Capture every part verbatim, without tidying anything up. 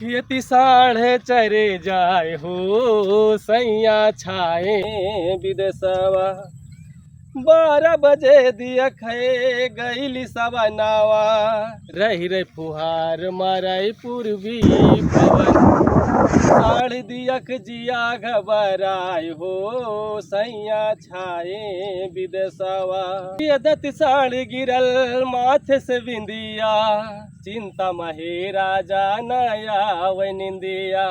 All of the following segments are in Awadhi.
खेती साढ़े चरे जाए हो सैया छाए विदेशवा। बारह बजे दिया खए गईली सवनावा। रही रही फुहार माराई पूर्वी पवन। साढ़ दियक जिया घबराए हो सैया छाए विदेशवा। ये दत साढ़ गिरल माथे से बिंदिया। चिंता महे राजा न आवे निंदिया।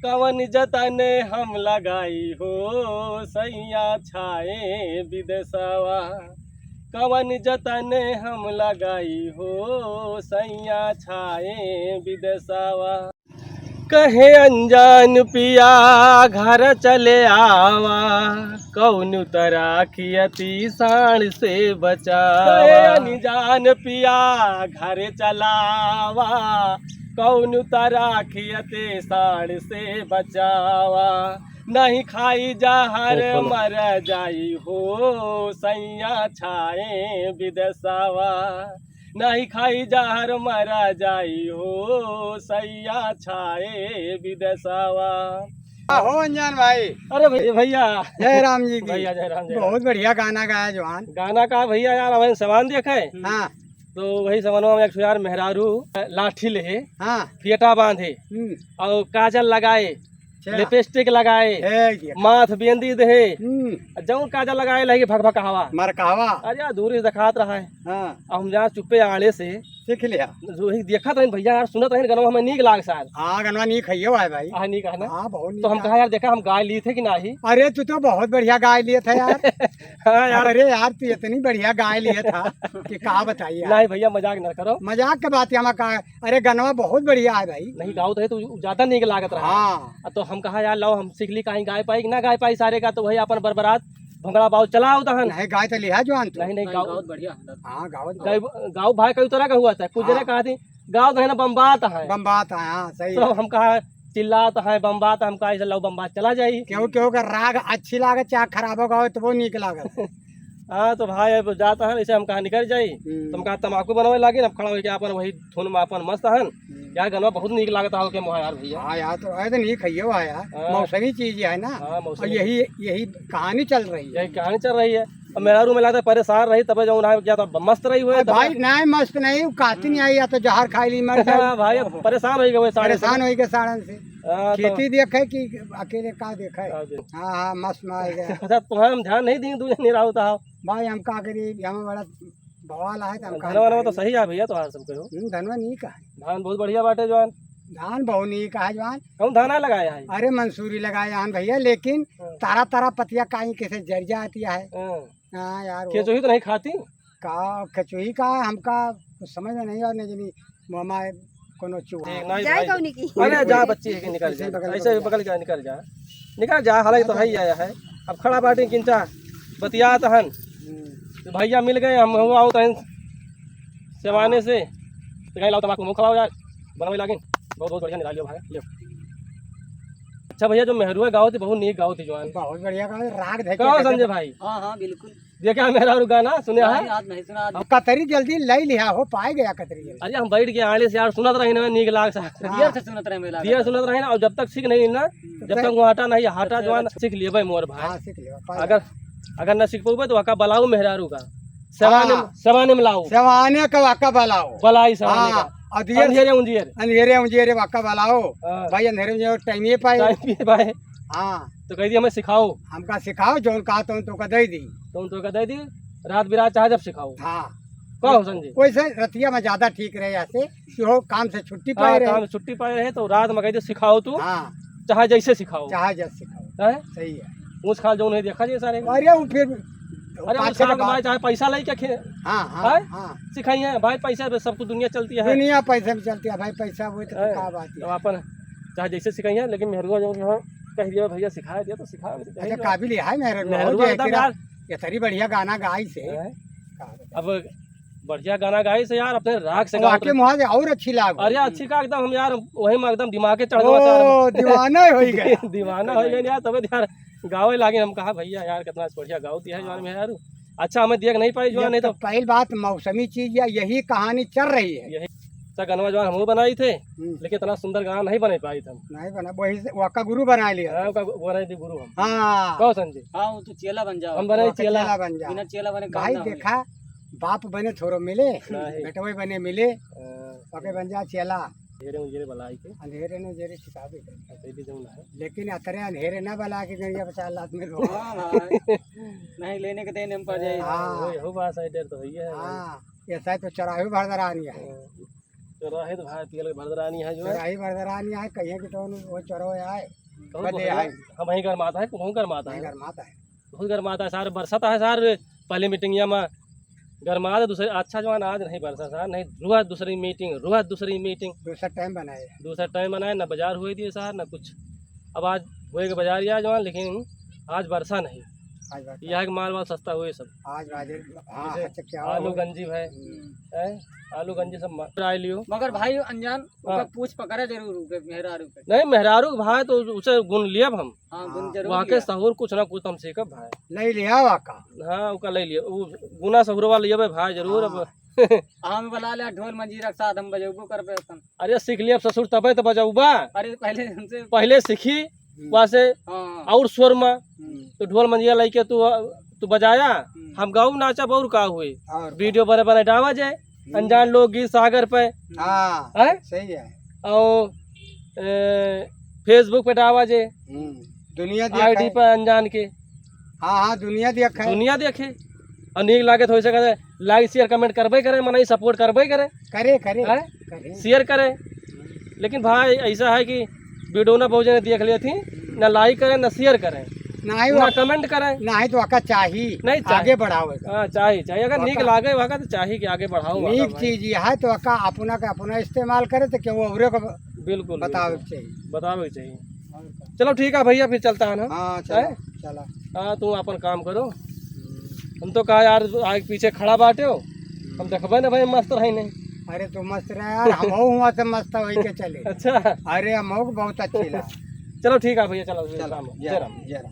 कवन जतन हम लगाई हो सैया छाए विदेशवा। कवन जतन हम लगाई हो सैया छाए विदेशवा। कहे अनजान पिया घर चले आवा। कौन तरा खियती साण से बचावा। कहे अनजान पिया घर चलावा। कौन तरा खियते साण से बचावा। नहीं खाई जहर ओहो। मर जाई हो सैया छाए विदेशवा। नहीं खाई जहर मर जाई हो सैया छाए विदेशवा। हो अंजान भाई। अरे भै-, भैया। जय राम जी की। भैया, जय राम, जय राम। बहुत बढ़िया गाना गाया जवान। गाना का भैया यार, अबहिन समान देखे। हाँ। तो वही समनवा में एक ठो यार मेहरारू लाठी लेहे, हाँ। फेटा बांधे, हम्म। और काजल लगाए, अच्छा। लिपस्टिक लगाए, हे, ये। माथ बेंदी देहे, हम्म। जौन काजल लगाए लगे भक भक हवा। मर कहवा। अरे यार, दूरी से देखात रहा है। हाँ। अब हम जहाँ चुप्पे आड़े से सीख लिया। जो ही देखत रहन भैया यार, सुनत रहन गनवा हमें नीक लाग सार। हाँ, गनवा नीक है, ये है भाई। हाँ, नीक है ना? हाँ, बहुत नीक तो हम है। कहा यार, देखा हम गाय ली थे कि नाही? अरे, तू तो बहुत बढ़िया गाय लिए था यार। हाँ यार। अरे यार, तू इतनी बढ़िया गाय लिए था कि का बताई यार। नहीं भैया, मजाक ना करो। मजाक के बात है, हम का, अरे गनवा बहुत बढ़िया है भाई। नहीं, गावत रहे तो ज्यादा नीक लागत रहा। हाँ। आ तो हम कहा यार, लाओ हम सीख ली, कहीं गाय पाई कि ना गाय पाई सारे का, तो वही अपन बरबरात भंगड़ा बाउल चलाओ तहन। नहीं, गाय तो लिहा जवान तू। नहीं, नहीं, नहीं, गाओ। गावत बढ़िया है। हाँ, गावत गाय, गावत। गाओ भाई कई तरह का हुआ था, कुछ जने हाँ। कहा थी, गाओ तो है ना बम्बात है। बम्बात है, हाँ, सही तो है। हम कहा चिल्लात है, बम्बात है, हम कहा ऐसे लाओ बम्बात चला जाई। क्यों, क्यों का राग अच्छी लागत, चाहे खराब हो गए तो वो नीक लागत। हाँ, तो भाई अब जात हन, ऐसे हम कहा निकल जाई। हम्म। तो हम कहा तमाकू बनवे लागिन, अब खड़ा होके अपन वही धुन में अपन मस्त हन। हम्म। यार, गनवा बहुत नीक लागत हो के मोहा यार भैया। हाँ यार, तो है तो नीक है यार। हाँ। मौसमी चीज है ना। हाँ, मौसमी। और यही, यही कहानी चल रही है। यही कहानी चल रही है। अब मेहरारू में लागत परेशान रही, तबे जौन है, या तो मस्त रही हुए, अरे तबे भाई, नहीं मस्त नहीं, वो काती नहीं आई, या तो जहर खाई ली, मर जाए। हाँ भाई, अब परेशान हो गए साड़न से। परेशान हो गए साड़न से। हाँ, तो खेती देखे कि अकेले का देखे? हाँ जी। हाँ, हाँ, मस्त में आ गया। अच्छा, तुम्हें हम ध्यान नहीं दी, दूसरे नहीं रहा होता हो। भाई, हम का करी, हम बड़ा बवाल आहे, त हम का धनवा, धनवा तो करी? सही है भैया, तोहार सब कहो। हम्म, धनवा नीक है। धान बहुत बढ़िया बाटे जवान। धान बहुत नीक है जवान। कौन धान लगाया है? अरे, मंसूरी लगाया है भैया, लेकिन हाँ। तारा तारा पतिया काई कैसे जर जाती है। हाँ। हाँ यार, वो केचुही तो नहीं खाती? का केचुही का हमका कुछ समझ में नहीं और नहीं जानी, मामा कोनो चूहा। ठीक, नहीं जाए भाई। कौनी की? अरे जा बच्ची है कि निकल ऐसे जा। बगल ऐसे बगल बगल जा, निकल जा। निकल जा, हालांकि तो है ही आया है। अब खड़ा बाटी किंचा बतियात हन। हम्म। तो भैया मिल गए, हम हुआ आवत हन सेवाने से। तो कहीं लाओ तमाकू मुँह खवाओ यार, बनवे लागिन। बहुत बहुत बढ़िया निकालियो भाई, ले। अच्छा भैया, जो मेहरुआ गावत ही, बहुत नीक गावत ही जवान। बहुत बढ़िया गावत, राग धके कहो गजब। संजय भाई। हाँ, हाँ, बिल्कुल। देखा मेहरारू गाना सुने नहीं, है? आज नहीं सुना, आज अब कतरी जल्दी लई लिहा हो, पाए गया कतरी जल्दी। अरे हम बैठ के आड़े से यार सुनत रही ना, नीक लाग सा। हाँ। देर से सुनत रहे मेला। देर सुनत रहे ना, और जब तक सीख नहीं ना, हम्म। जब तक वो हटा नहीं, हटा तब जवान तक सीख लेबे मोर भाई। हाँ, सीख लेबे, पाए अगर, गया। अगर ना सीख पउबे तो वाका बलाऊ मेहरारू का। सेवाने, हाँ। सेवाने में लाओ। सेवाने का वाका बलाओ। बलाई सेवाने हाँ, का। और दियर अंधेरे उंजियर। अंधेरे उंजियर वाका बलाओ। हाँ। भाई अंधेरे उंजियर टाइम ये पाए। टाइम ये पाए। हाँ। तो कह दी हमें सिखाओ। हमका सिखाओ, जौन कहा तौन तोका दे दी। तौन तोका दे दी, रात बिरात चाहे जब सिखाओ। हाँ। कहो संजय। वैसे रतिया में ज्यादा ठीक रहे ऐसे, कि हो काम से छुट्टी हाँ, पाए रहे। काम से छुट्टी पाए रहे तो रात में कह दे सिखाओ तू, हाँ। चाहे जैसे सिखाओ। चाहे जैसे सिखाओ। हैं? सही है। ऊँच खाल जौन है देखा जाए सारे। अरे वो फिर अरे पाछे ऊँच खाल का के बात। भाई चाहे पैसा लाई क्या खे-, हाँ, हाँ, हैं? हाँ। सिखाई है भाई, पैसा पे सब कुछ दुनिया चलती है। दुनिया पैसे में चलती है भाई, पैसा वो तो हैं? का बात है। तो अपन चाहे जैसे सिखाई है, लेकिन मेहरुआ जो है, कह दिया भैया सिखा दिया तो सिखा, अच्छा, काबिल है मेहरुआ, मेहरुआ जो है एकदम तेरा, यार। ये तेरी बढ़िया गाना गाई से। हैं? अब बढ़िया गाना गाई से यार, अपने राग से गावत वाकई रहे। मुहा से और अच्छी लाग। अरे अच्छी का एकदम हम यार, वही में एकदम दिमागे चढ़ गया यार। ओ, दीवाना हो गए। दीवाना हो गए यार, तबे तो यार गावे लागे। हम कहा भैया यार कितना बढ़िया गावत है जवान में यार। अच्छा हमें दिया कि नहीं पाई जवान, नहीं तो पहली बात मौसमी चीज या यही कहानी चल रही है। यही। त गनवा जवान हमहू बनाई थे, हम्म। लेकिन इतना सुंदर गाना नहीं बना पाई थे हम। नहीं बना, वही से वका गुरु बना लिया। हाँ, वका गु-, बनाई दी गुरु हम। हाँ। कहो संजय? हाँ, वो तो चेला बन जाओ। हम बनाई वका चेला। चेला बन जाओ। बिना चेला बने काम भाई ना होई। देखा, बाप बने थोड़ो मिले, नहीं। बेटवे बने मिले, हाँ। वके बन जा चेला। अंधेरे उंजेरे बलाई के। अंधेरे उंजेरे छिपावे के। हाँ, तो ये भी जौन है। लेकिन अतरे अंधेरे ना बला के गड़िया पचास लाख में लो। हाँ भाई। नहीं लेने के देने में पड़ जाए। हाँ। वही, हो बात है, डर तो है ही है। हाँ, ऐसा है तो चौराहे भर दरानी है। हाँ। चौराहे तो भाई पियल के भर दरानी है जो है। चौराहे भर दरानी है, कहिए कि तो वो चौराहे आए। तो बदे बहुत आए। हम वहीं गरमाता है, कहूँ गरमाता वहीं है। गरमाता है। बहुत गरमाता है सार, बरसात है सार, पहली मीटिंगिया में गरमात है, दूसरे अच्छा जवान आज नहीं बरसा सार, नहीं रोज दूसरी मीटिंग, रोज दूसरी मीटिंग। दूसरा टाइम बनाए। दूसरा टाइम बनाए, ना बाजार हुए दिए सार, ना कुछ। अब आज हुए के बाजार या जवान, लेकिन आज बरसा नहीं। आज बरसा। यह है कि माल वाल सस्ता हुए सब। आज बाजार, हाँ, जैसे अच्छा, क्या आलू हुआ? गंजी है, हम्म। हैं? आलू गंजी सब मा-, ट्राई लियो। मगर भाई अनजान, हाँ। ओकर पूछ पकड़े जरूर, ओके मेहरारू के। नहीं, मेहरारू के भाई तो उसे गुण लियब हम। हाँ, गुण हाँ। जरूर वहाँ के लिया। सहूर कुछ ना कुछ हम सीखब भाई। ले लिया वहाँ का। हाँ, ओका ले लिया। उ गुना सहूर वाला लियबे भाई जरूर अब। हाँ। हम बला ले ढोल मंजीरा के साथ हम बजौबो करबे अपन। अरे सीख लियब ससुर तबे तो बजौबा। अरे पहले हमसे पहले सीखी, हम्म। वहाँ से हाँ। और सुर में। हम्म। तो ढोल मंजीरा लेके तू, तू बजाया, हम्म। हम गाऊ नाचब और का हुई। और का। वीडियो बने बने डावा जाए। हम्म। अनजान लोकगीत सागर पे। हाँ, हैं? सही है। और, ए, Facebook पे डावा जे। हम्म, दुनिया देखे। आईडी पे अनजान के। हाँ, हाँ, दुनिया देखे। दुनिया देखे। और नीक लागे तो वैसे कहते, like, share, comment करबे करे, मनई support करबे करे। करे, करे, हैं? करे। Share करे। लेकिन भाई, ऐसा है कि वीडियो ना बहुत जने देख लेती, ना like करें, ना share करें, नहीं ना वो comment करें। नहीं तो आका चाही, नहीं चाही। आगे बढ़ावे का। हाँ, चाही, चाही। अगर नीक आका लागे, वहाँ का तो चाही कि आगे बढ़ाओ, आगे नीक भाई। चीज यह है तो आका अपना का अपना इस्तेमाल करे तो केहू औरे को ब-, बिल्कुल, बतावे बिल्कुल। के चाहिए। बतावे के चाहिए। और का। चलो ठीक है भैया, फिर चलता है ना। हाँ, चला, हैं? चला। हाँ, तुम अपन काम करो। हम तो कहा यार, आगे पीछे खड़ा बाटे हो, हम देखबे ना भाई, मस्त रही नहीं। अरे तू मस्त रह यार, हम हुआ से मस्त होई के चले। अच्छा। अरे हम बहुत अच्छी ला। चलो ठीक है भैया, चलो, चलो, राम, जय जय राम, राम। जय राम।